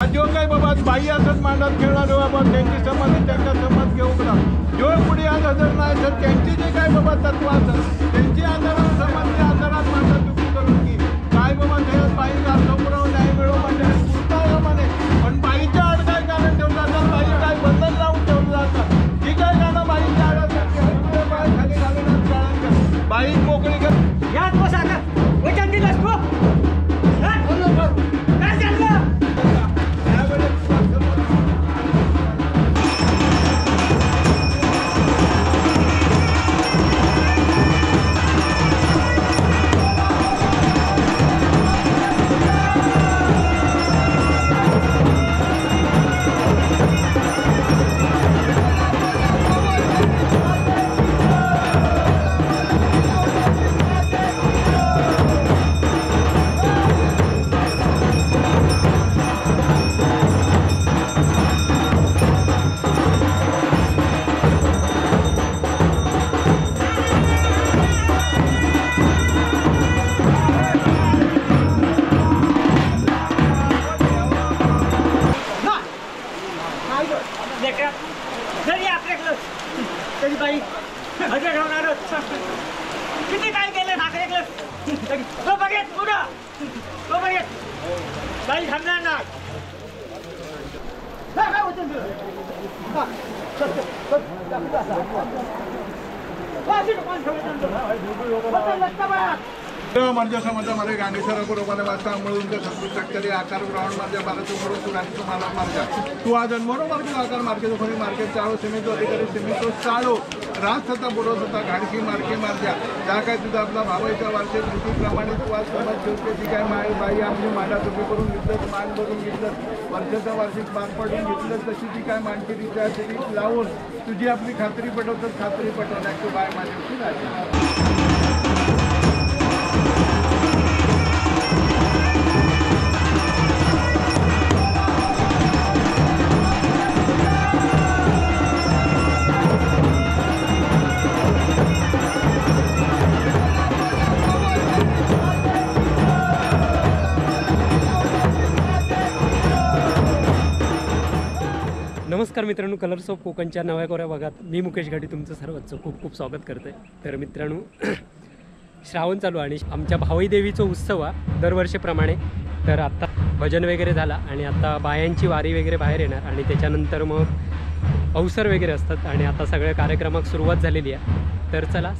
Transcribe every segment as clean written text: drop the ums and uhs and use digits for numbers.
जो काही बाबा बाई असत मांडात खेळणारे बाबा त्यांची समाधी त्यांना समाज घेऊ ना, जो पुढे आज हजर नाही तर त्यांची जे काय बाबा तत्व असत त्यांची आधारात समाधी आधारात मांडात चुकी करून की काय बाबा त्यात बाई पुरव न्याय मिळव म्हणजे पुरता म्हणे, पण बाईच्या आड काय कारण ठेवलं जातात, बाई काय बंधन लावून ठेवलं जातात, जी काय गाणं बाईच्या आड असतात बाई खाली घालून बाई मोकळी कर. यात बसा का वचन दिलंस तू? काय झालं? तरी बाई हजर होणारच. किती काय केलं ठाकरे तो बघेत पुढं तो बघेत बाई थांबणार नाही. काय होतं म्हणजे समजा मारे गाणेश्वरा बरोबर वाजता मिळून त्या सत्तरी आकार ग्राउंड मार्जा बाराचो बरोबर तू राणी तुम्हाला मार्जा तू आज अनमोरो मार्ग आकार मार्गे दोघांनी मार्केट चाळो सीमेतो अधिकारी सीमेतो चाळो राज होता बोलत होता घाडकी मार्के मार्जा ज्या काय तुझा आपला भावायचा वारसे ऋतूप्रमाणे तू आज समाज ठेवते जी काय माय बाई आपली मांडा तुम्ही करून घेतलं मान भरून घेतलं वर्षाचा वार्षिक मान पडून घेतलं तशी ती काय मानकी तिच्या रीत लावून तुझी आपली खात्री पटवतात खात्री पटवण्यात तू बाय माझ्याशी राजा. नमस्कार मित्रांनो, कलर्स ऑफ कोकणच्या नव्या कोऱ्या भागात मी मुकेश घाटी तुमचं सर्वांचं खूप खूप स्वागत करते. तर मित्रांनो, श्रावण चालू आणि आमच्या भावई देवीचा उत्सव हा दरवर्षीप्रमाणे. तर आत्ता भजन वगैरे झाला आणि आता बायांची वारी वगैरे बाहेर येणार आणि त्याच्यानंतर मग अवसर वगैरे असतात आणि आता सगळ्या कार्यक्रमाक सुरुवात झालेली आहे. तर चला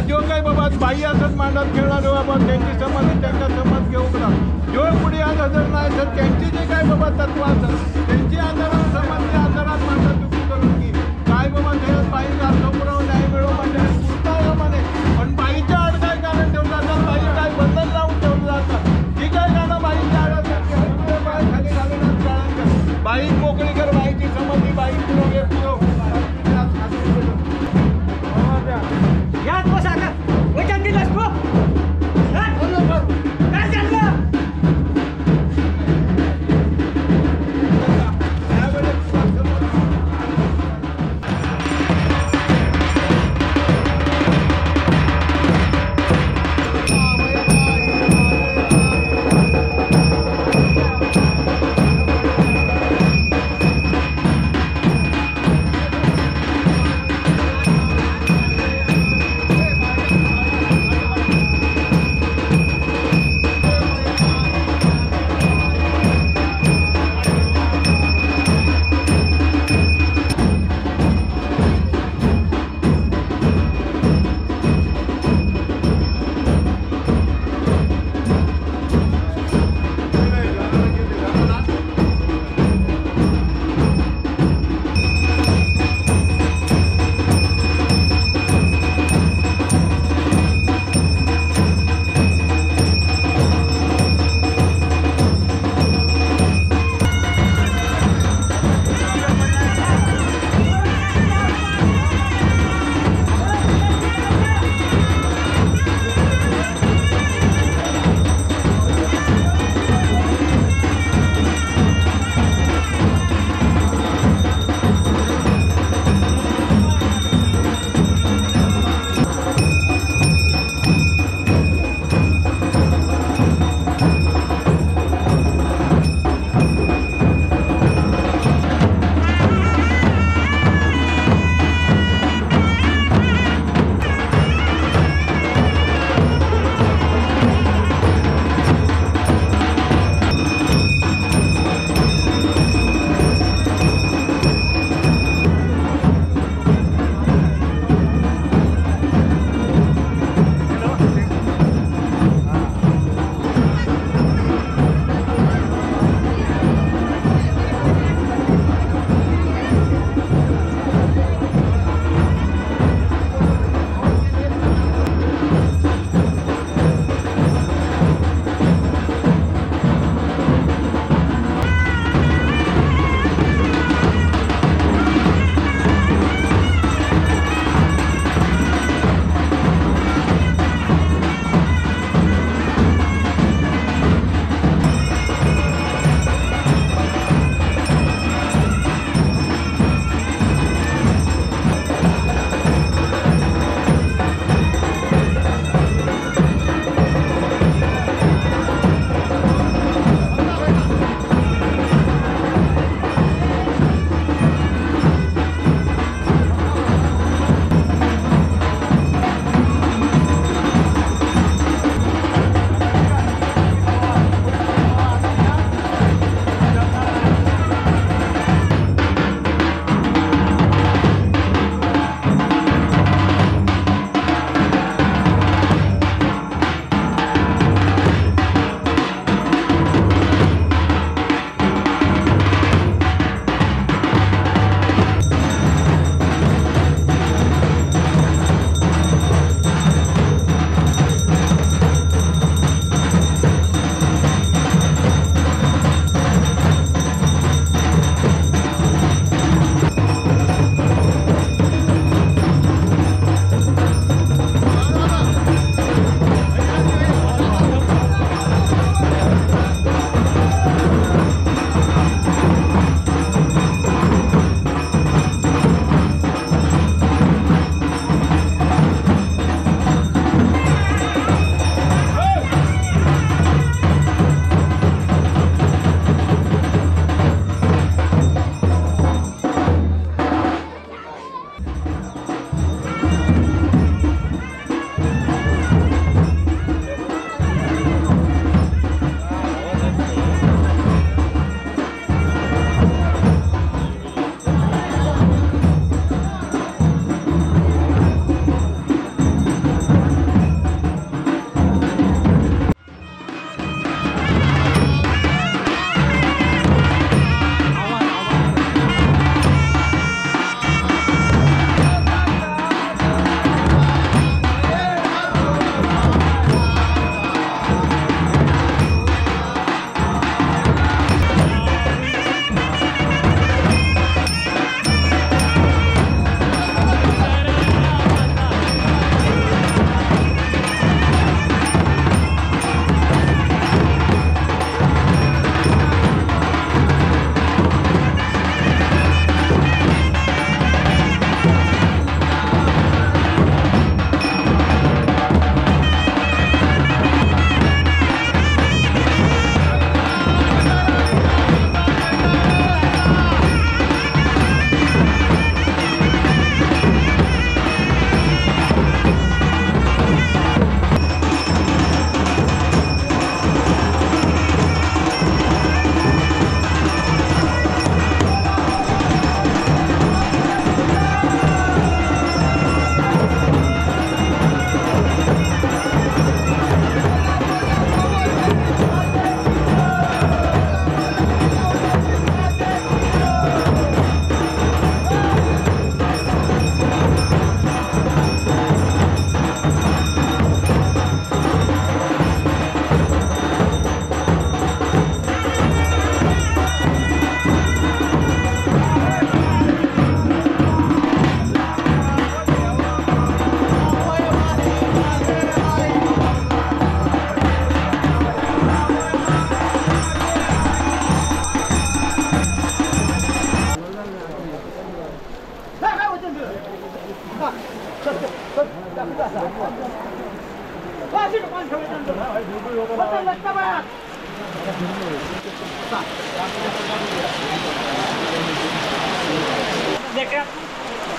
जो काही बाबा बाई असत मांडात खेळणारे बाबा त्यांची समाधी त्यांना समाज घेऊ ना, जो पुढे आज हजर नाही तर त्यांची जे काय बाबा तत्व असत त्यांची आधारात समाधी आधारात मांडात चुकी करून की काय बाबा त्यात बाई पुरव न्याय मिळव म्हणजे पुरता म्हणे, पण बाईच्या आड काय कारण ठेवलं जातात, बाई काय बंधन लावून ठेवलं जातात, जी काय गाणं बाईच्या आड असतात बाई खाली घालून बाई मोकळी कर बाईची समाधी बाई पुरव हे पुरव. यात बसा का वचन दिलंस तू? काय झालं?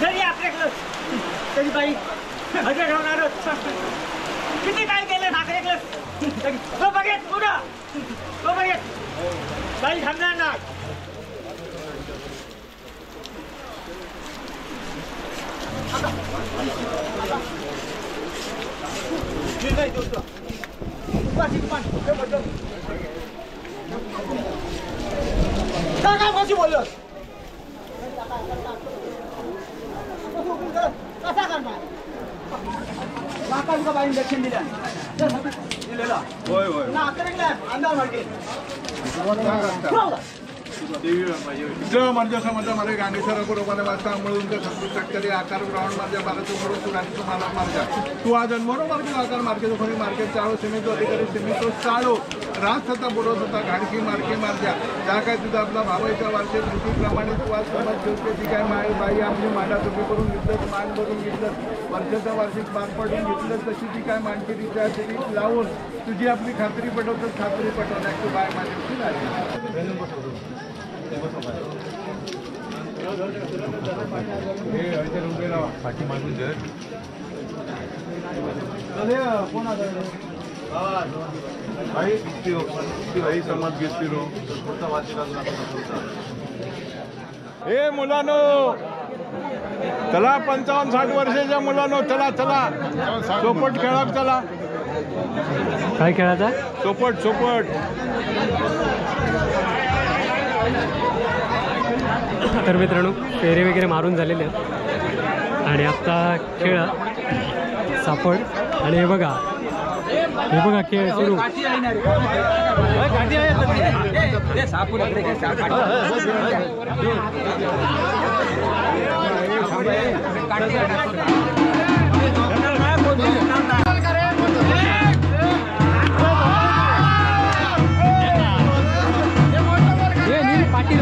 जरी आपल्याकडं तरी बाई हजर ठेवणारच. किती काय केलं साखरेकडं तो बघेत पुढं तो बघेत बाई थांबणार ना. काय कशी बोललोस कसा करणार काका तुका बाईन दक्षिण दिल्या दिलेला होय होय ना अकरा अंदाज मार्केट म्हणजे समजा मला गांगेश्वरा बरोबर वाजता मिळून तरी आकार ग्राउंड मार्जा बाराचं बरोबर तू आणि तुम्हाला मार्जा तू आज अनमोरो मार्केट आकार मार्केट खोनी मार्केट चाळो सिमेंट अधिकारी सिमेंट चाळो राज होता बोलत होता घाडकी मार्के मार्जा ज्या काय तुझा आपला भावाच्या वार्षिक ऋतूप्रमाणे तू आज समाज ठेवते ती काय माय बाई आपली मांडा तुम्ही करून घेतलं मान भरून घेतलं वर्षाचा वार्षिक मान पडून घेतलं तशी ती काय मानकी तिच्या रीत लावून तुझी आपली खात्री पटवतो खात्री पटवण्यात तू बाय माझी हे मुलानो चला 55-60 वर्षाच्या मुलानो चला चला चोपट खेळा चला. काय खेळायचा? चोपट चोपट. तर मित्रांनो फेरे वगैरे मारून झालेले आहेत आणि आत्ता खेळ सापड आणि हे बघा हे बघा खेळ सुरू. पाटील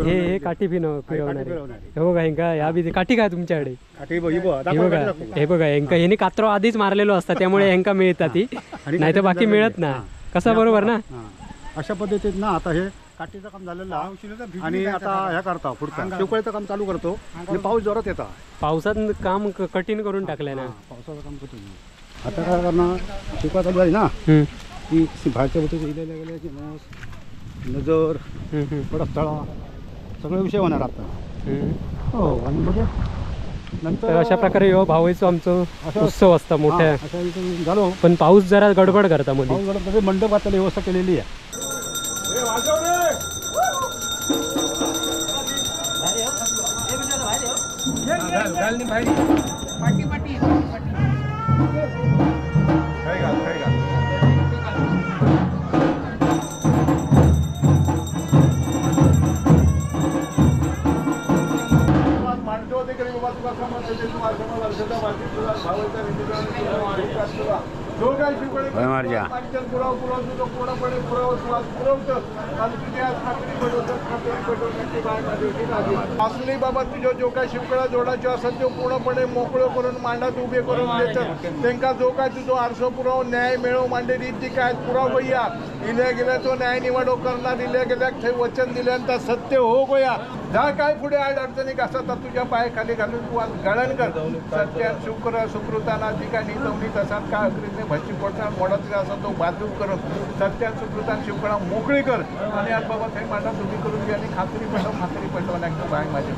हे काठी फिरवणार. हे बघा हेंका ह्या बी काठी काय तुमच्याकडे? हे बघा, हे बघा हेंका ह्याने कात्रो आधीच मारलेलो असता त्यामुळे हेंका मिळतात ती, नाही तर बाकी मिळत ना. कसं बरोबर ना? अशा पद्धतीत ना आता हे काठीचं काम झालेलं आणि आता ह्या करता पुढचा शिवकळीचं काम चालू करतो. आणि पाऊस जोरात येतात, पावसात काम कठीण करून टाकलंय ना. पावसाचं काम कठीण. आता काय करणार, शिवकळ चालू झाली ना की बाहेरच्या गोष्टी इलेल्या गेल्याची नजर पडस्थळा सगळे विषय होणार आता. हो आणि बघा नंतर अशा प्रकारे भावायचो आमचं उत्सव असता मोठ्या झालो. पण पाऊस जरा गडबड करता मध्ये, मंडप आता व्यवस्था केलेली आहे. जो काय पूर्णपणे असली बाबा तुझ्यो जो काय शिवकळा जोडाच्यो आसत त्यो पूर्णपणे मोकळो करून मांडात उभे करून देतात. तांकां जो काय तुजो आरसो पुराव न्याय मेळो मांडे रीत जी काय पुराव गोया इल्या गेल्याचो न्याय निवाडो करणार, इल्या गेल्याक थंय वचन दिल्यान ता सत्य हो गोया. जा काय फुडें आड अडचणीक आसा ता तुज्या पांय खाली घालून तूं आज गळण कर. सत्यान शुक्र सुकृताना जी काय नितवणीत आसात काय अकरीतने भाजी पोटान मोडातले आसा तो बाजू करून सत्यान सुकृतान शिवकळा मोकळी कर आणि आज बाबा थंय मांडात उभी करून दी आणि खात्री पटव, खात्री पटव आणि बाय माझ्या.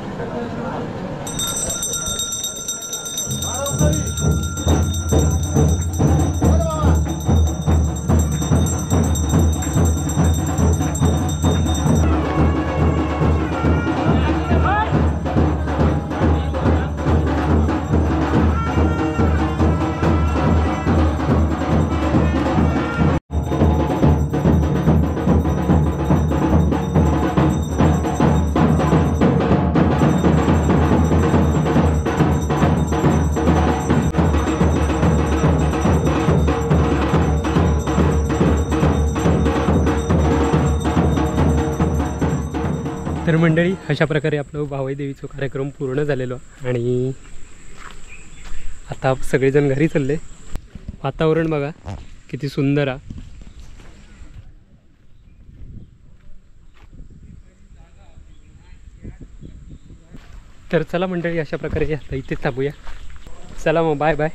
तर मंडळी अशा प्रकारे आपलं भावाई देवीचा कार्यक्रम पूर्ण झालेलो आणि आता सगळेजण घरी चालले. वातावरण बघा किती सुंदर आहे. तर चला मंडळी अशा प्रकारे आता इथेच थांबूया. चला मग बाय बाय.